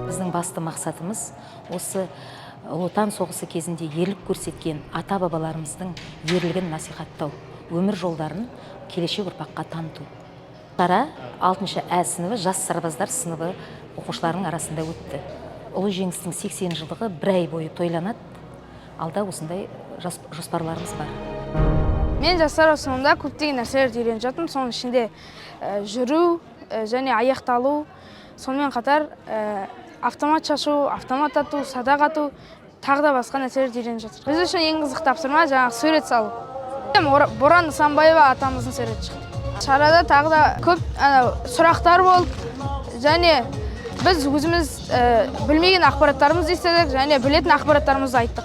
Біздің басты мақсатымыз – осы Ұлы Отан соғысы кезінде ерлік көрсеткен ата бабаларымыздың ерлігін насихаттау, өмір жолдарын келешек ұрпаққа таныту. Шара алтыншы ә сыныбы, жас сарбаздар сыныбы оқушыларының арасында өтті. Ұлы Жеңістің 80 жылдығы бір ай бойы тойланады. Алда осындай жоспарларымыз бар. Мен жастар сыныбында көптеген нәрселерді үйреніп жатырмын. Соның ішінде жүру және аяқталу, сонымен қатар автомат шашу, автомат ату, садақ ату, тағы да басқа нәрселерді үйреніп жатырмыз. Біз үшін ең қызық тапсырма – жаңағы сурет салу. Боран Нысанбаева атамыздың суреті шықты. Шарада тағы да көп анау сұрақтар болды және біз өзіміз білмеген ақпараттарымызды естідік және білетін ақпараттарымызды айттық.